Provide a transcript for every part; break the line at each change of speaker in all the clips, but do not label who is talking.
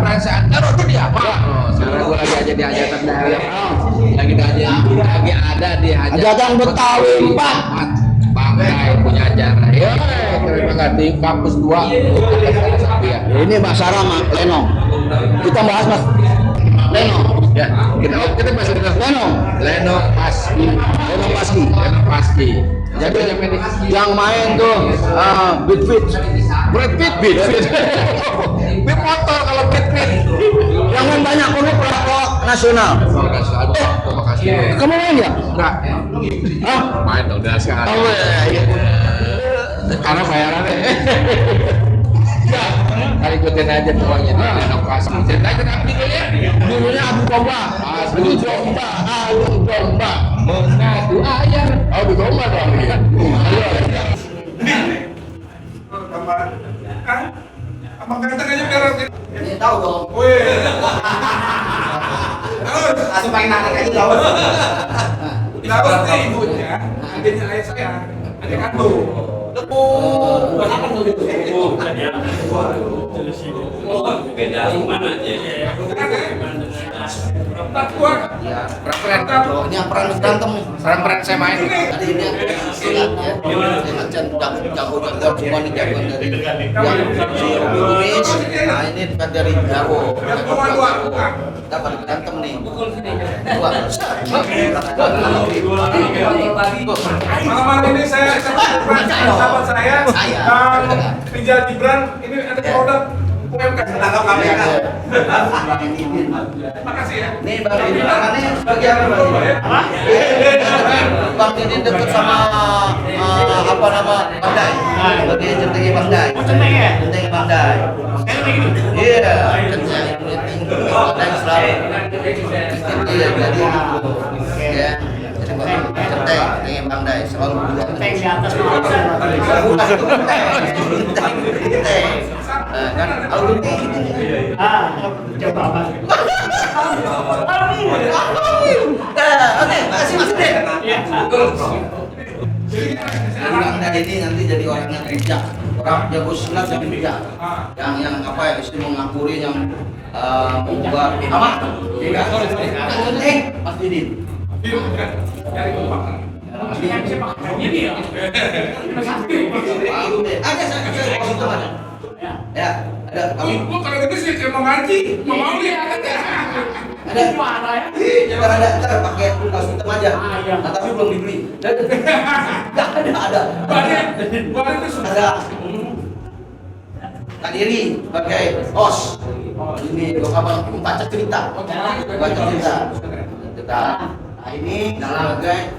Perasaan taruh tuh dia apa? Sekarang gue lagi aja di hajatan daerah. Lagi ada di
Hajatan Betawi 4.
Bangkai punya acara. Ya, keren banget di kampus 2. Ya.
Ini Mas Sarah sama Leno. Kita bahas Mas Leno.
Ya, kita masih dengan Leno Paski. Leno Paski. Jadi
Yang main tuh Beat Fit.
Beat motor kalau Beat.
Yang main banyak perokok nasional.
Terima kasih.
Kamu main ya?
Enggak.
Hah?
Main dong udah sekarang.
Oh iya.
Karena bayarannya. Ya, kali ikutin aja pokoknya di inovasi. Cerita aja nanti ya.
Dulunya Abu Domba. Abu Domba.
Mengadu ayam.
Abu Domba dong.
Abang ganteng aja berat.
Ini tahu dong.
Wih.
Langsung pakai narik aja tahu.
Daus nih ibunya, adiknya ayah saya, adik kandung.
Beda gimana aja.
Tak kuat.
Ya, peran
Ini yang peran berantem nih.
peran saya main.
Tadi ini silat ya. Jago semua nih jagoan dari yang si Robi Kumis. Nah ini dekat dari Jago. Kita pada berantem nih. Dua.
Malam ini saya sahabat saya dan Rijal Gibran. Ini ada produk UMK. Makasih ya.
Nih Bang Didi tangannya bagian apa? Bang Didi dekat sama apa nama Bang Dai. Bagian centengnya Bang Dai. Centengnya Bang Dai. Iya, centengnya Bang Dai selalu. Iya, jadi ya. Jadi centengnya Bang Dai selalu berdua.
Tank di atas
Kan alur kayak gini.
coba apa?
Oke, makasih Mas Den.
Jadi
Bang Dai ini nanti jadi orang yang bijak, orang jago silat yang bijak, yang apa ya istilah mengakuri yang membuat amat. Tidak, Mas Didin.
dari Kupang. Ini ya.
Ada saya itu ada. Ya, ada kami.
Gua kalau gitu sih kayak mau ngaji, mau lihat.
Ada. Kita ada kita pakai kostum aja. Nah, tapi belum dibeli. Ada.
Badan itu sudah.
Ada. Kak Diri pakai os. Ini abang baca cerita. Baca cerita. Nah ini sebagai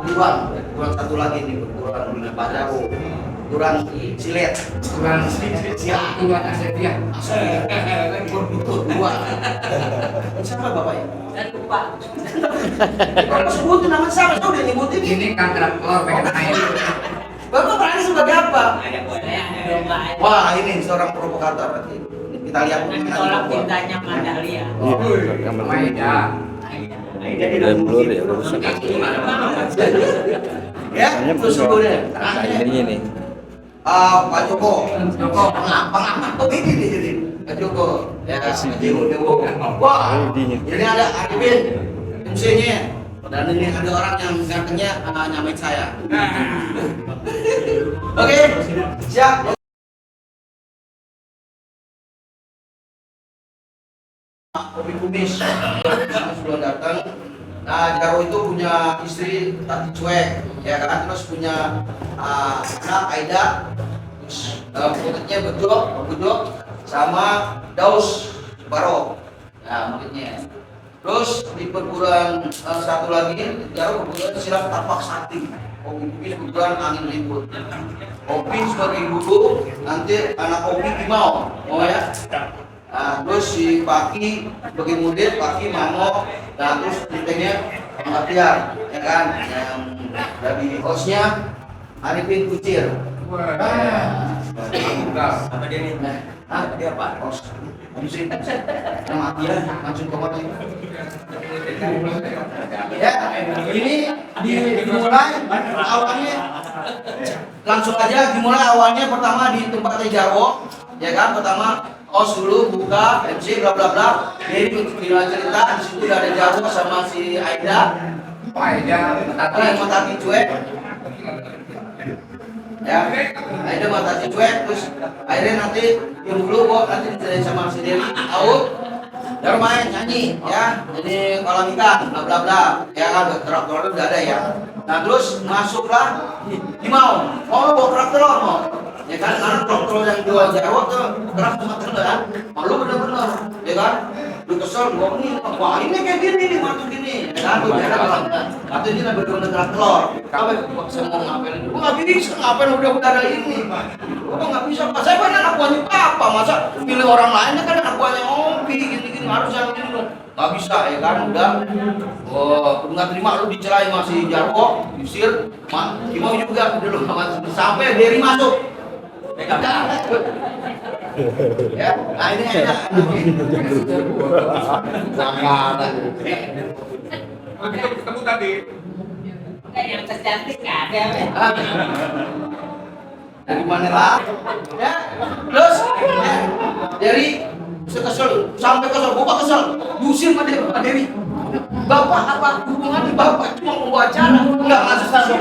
perguruan satu lagi nih perguruan Pak Jago, perguruan silet, perguruan Asetia, itu dua. Siapa bapaknya?
Lupa.
Bapak sebutin nama siapa? Saya udah nyebutin.
Ini kanker telur pengen air.
Bapak berani sebagai apa?
Domba.
Wah ini seorang provokator berarti. Kita lihat
Tolak cintanya Mandalia.
Maida.
Dan blur ya urusan.
Ya, terus kemudian
Ini nih.
Pak Joko, pengamat begini jadi Pak Joko, ya Dewo. Wah, ini ada Arifin, MC-nya, dan ini ada orang yang gantengnya nyamain saya. Oke, siap. Kopi Kumis sudah datang. Nah, Jaro itu punya istri Tati Cuek, ya kan, terus punya anak Aida, terus muridnya Bedok, sama Daus Barok, nah muridnya. Terus di perguruan satu lagi, Jaro perguruan silat tapak sakti. Kopi Kumis perguruan angin ribut. Kopi sebagai guru, nanti anak Kopi Kimau, mau ya? Nah, terus si Paki sebagai murid, Paki Mamo, nah terus ditanya Bang Apiar, ya kan, yang dari hostnya Arifin Kucir.
Wah.
Nah, apa dia nih? Nah, Ah, dia apa? Habisin. Mati ya, langsung mati. Ya, ini dimulai awalnya langsung aja dimulai awalnya pertama di tempatnya Jarwo, ya kan? Pertama os dulu buka MC bla bla bla. Jadi bila cerita di situ udah ada Jarwo sama si Aida. Yang mata cuek. Ya, akhirnya mata cuek, terus akhirnya nanti yang dulu buat nanti diceritain sama si Dewi out, baru main nyanyi, ya, jadi kolam ikan, bla bla bla, ya kan, traktor udah ada ya. Nah terus masuklah di mau bawa traktor mau, ya kan, karena traktor yang jual Jarwo tuh keras sama telur kan, malu bener-bener, ya kan. Lu kesel gua nih, wah ini kayak gini nih, waktu gini, ya kan, beda kalau waktu ini lebih bener telur. Apa saya mau ngapain? Gua nggak bisa ngapain udah ada ini. Gua nggak bisa. Saya kan anak buahnya papa, masa pilih orang lainnya kan anak buahnya Opi, gini-gini harus yang gini dong. Nggak bisa ya kan, udah. Oh, nggak terima lu dicelain masih Jarwo, diusir, Kimau juga udah lu sampai Dery masuk. Ya, nah ini enak.
Ketemu tadi.
Yang tercantik ada.
Dari mana lah? Ya, terus dari kesel sampai kesel, bapak kesel, diusir sama Dewi. Bapak apa hubungannya bapak cuma mau acara, nggak masuk sama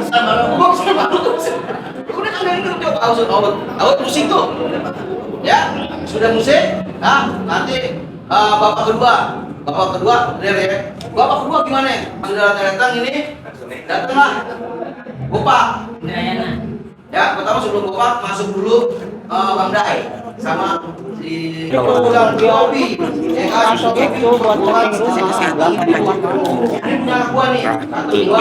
udah kan dari itu out musik tuh, ya sudah musik, nah nanti bapak kedua dari bapak kedua gimana? Sudah datang ini, datanglah bapak. Ya, pertama sebelum bapak masuk dulu Bang Dai sama si pulang di Obi, ya kan? Ini punya gua nih, satu dua,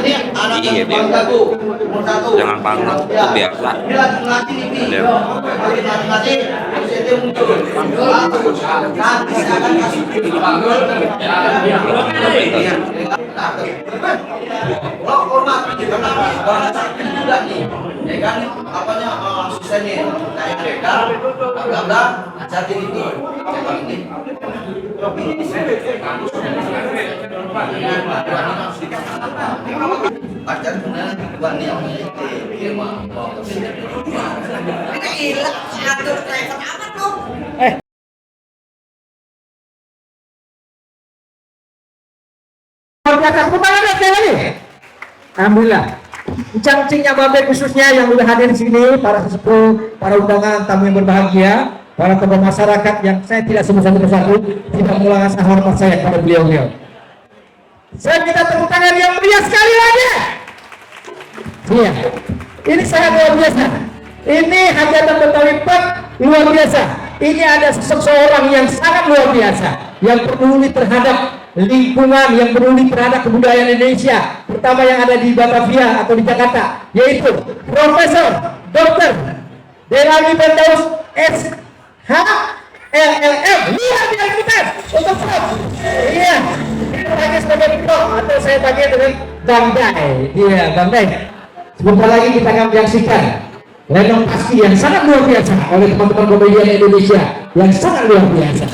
ini anak yang Bang Gagu, umur 1.
Jangan panggung, itu biasa.
Ini lagi ngelatih nih, lagi ngelatih, terus dia muncul. Nanti saya akan kasih lo hormat, karena orang sakit juga nih, ya kan? Apanya asistennya, kayak mereka, bla bla, saat ini tuh, kayak ini. Pacar beneran bukan yang dia mau. Ini hilang, atur telepon apa tuh?
Alhamdulillah. Cangcingnya Babe khususnya yang sudah hadir di sini, para sesepuh, para undangan, tamu yang berbahagia, para tokoh masyarakat yang saya tidak sebut satu persatu, tidak mengulangi rasa hormat saya kepada beliau-beliau. Saya minta tepuk tangan yang meriah sekali lagi. Iya, ini sangat luar biasa. Ini hajatan Betawi Pek luar biasa. Ini ada seseorang yang sangat luar biasa, yang peduli terhadap lingkungan, yang peduli terhadap kebudayaan Indonesia, terutama yang ada di Batavia atau di Jakarta, yaitu Profesor Dr. Delani Bendaus SHLLM. Luar biasa untuk Prof. Iya, ini lagi sebagai Prof atau saya pakai dengan Bang Dai. Iya, Bang Dai. Sebentar lagi kita akan menyaksikan renovasi yang sangat luar biasa oleh teman-teman komedian Indonesia yang sangat luar biasa.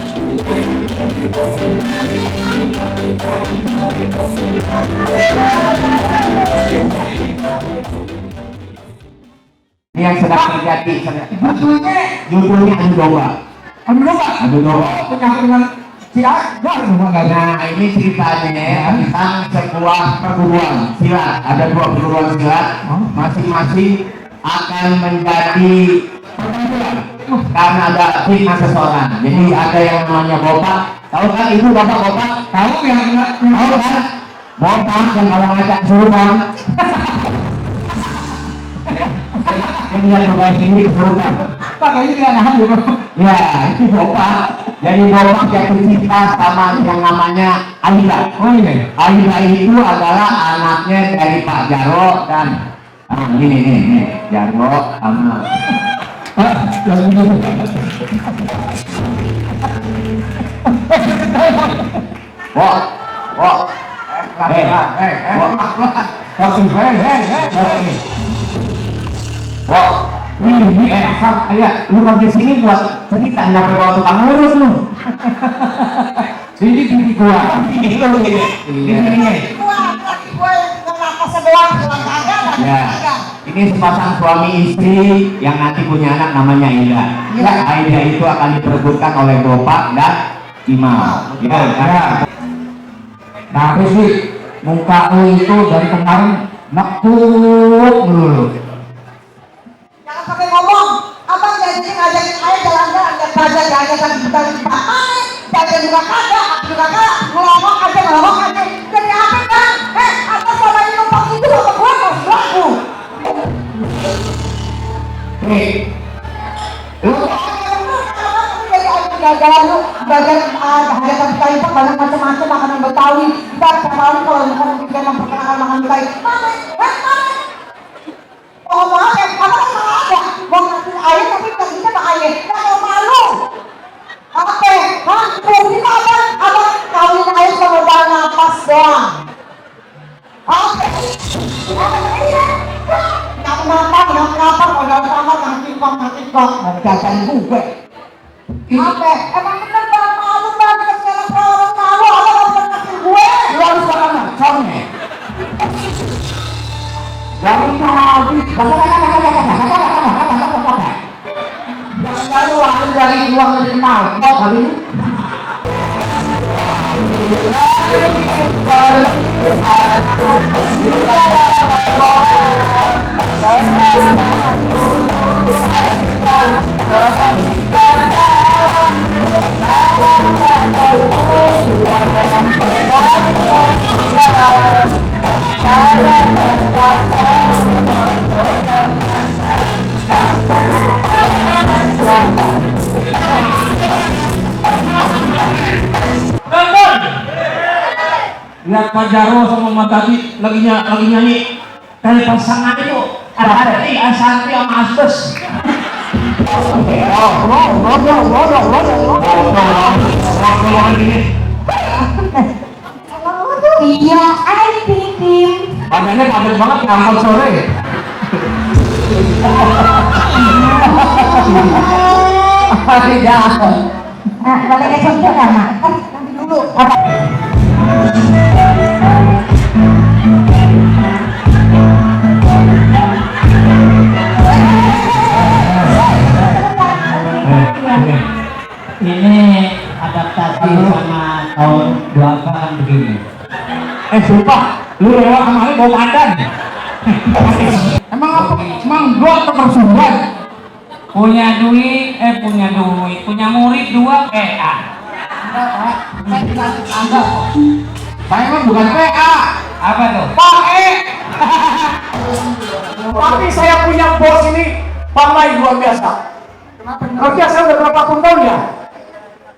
Ini yang sedang terjadi judulnya adu domba. Menyangkut dengan silat. Nah ini ceritanya tentang sebuah perguruan silat. Ada 2 perguruan silat, masing-masing akan menjadi karena ada fitnah seseorang. Jadi ada yang namanya bopak. Tahu kan ibu bopak? Tahu yang tahu kan? Bopak yang kalau ngajak suruhan. Ini yang coba sini kesuruhan. Pakainya tidak nahan juga. Ya itu bopak. Jadi bopak jatuh cinta sama yang namanya Aida. Oh iya. Aida itu adalah anaknya dari Pak Jarwo dan ini Jarwo sama Lu kerja sini buat cerita, nggak perlu tukang ngurus lu. Ini gua. Ya, ini sepasang suami istri yang nanti punya anak namanya Aida. Ya, Aida itu akan diperebutkan oleh Bapak dan Imam. Ya. Tapi sih muka lu itu dari kemarin nekuk dulu.
Jangan pakai ngomong, abang janji ngajakin ayah jalan-jalan, dan belajar jalan-jalan bukan dipakai, belajar juga kagak, aku juga kagak, ngelomong aja, jadi apa kan? Apa selama ini numpang itu sama gue, harus laku. Lu jalan-jalan lu, belajar hajatan Betawi, banyak macam-macam makanan Betawi, kita kemarin kalau bukan kita memperkenalkan makanan Betawi, ngomong apa? Apa sama ada? Mau ngasih air tapi kita pakai air. Nggak mau malu. Apa? Hah? Ini apa? Apa? Kawin air sama bahan napas doang. Apa? Kenapa? Modal kamar nanti kok. Mau jajan gue. Apa? Emang bener bang malu banget segala orang malu. Apa mau ngasih gue?
Lu harus makan macamnya. Dari tadi, jangan uang dari uang dari nol, kali ini.
Lihat Pak Jarwo sama Mak Tati lagi nyanyi kali pasangan itu ada Ashanti sama Asbes.
Iya, air tim.
Badannya padat banget ngangkut sore.
Tidak. Nah, balik ke contoh kan, nanti dulu.
Ini adaptasi sama tahun 2000 begini.
Sumpah, lu lewat kemarin bawa pandan. Emang apa? Emang gua ketersumbat.
Punya duit, punya murid 2 PA.
Saya dilanjut Anda kok.
Saya emang bukan PA.
Apa tuh?
Pakai. Tapi saya punya bos ini pandai luar biasa. Kerja saya udah berapa puluh tahun ya?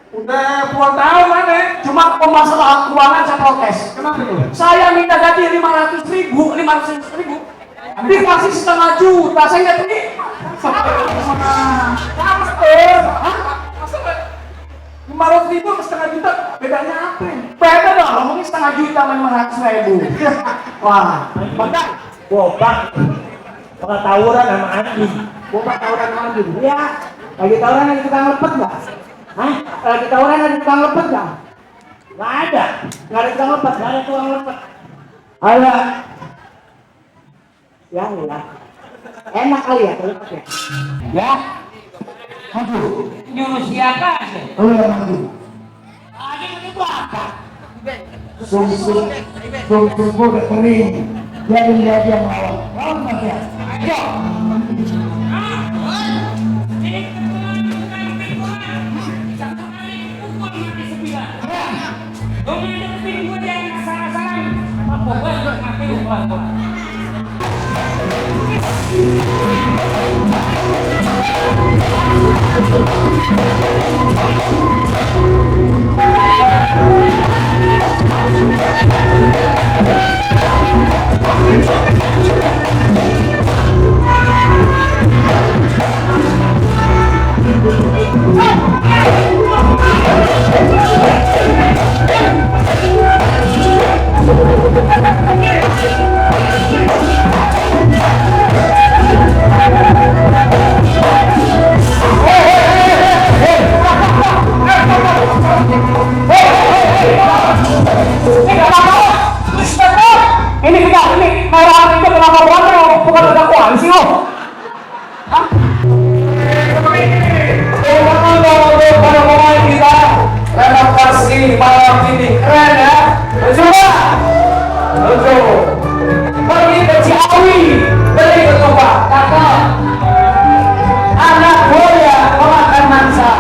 Udah puluhan tahun mana? Cuma pemasaran keuangan saya protes. Kenapa tuh? Saya minta gaji 500.000. Dikasih setengah juta, saya nggak terima. Hah? 500.000 setengah juta, bedanya apa? Beda dong, ngomongin setengah juta sama 500.000. Wah, maka bobak. Pernah tawuran sama anjing. Bobak tawuran sama anjing. Iya, lagi tawuran ada tukang lepet nggak? Hah? Lagi tawuran ada tukang lepet nggak? Nggak ada. Nggak ada tukang lepet, nggak ada tukang lepet. Ada. Ya. Enak kali ya kalau lepet ya.
Ya. Aduh.
Nyuruh siapa sih?
Lu yang maju.
Ada yang apa?
Sum gua udah kering. Jadi dia melawan. Lawan Mas ya. Ayo.
Thank you.
Wah ini keren ya. Coba. Lucu. Pergi ke Ciawi, beli ketupat. Cakep. Anak buaya memakan mangsa.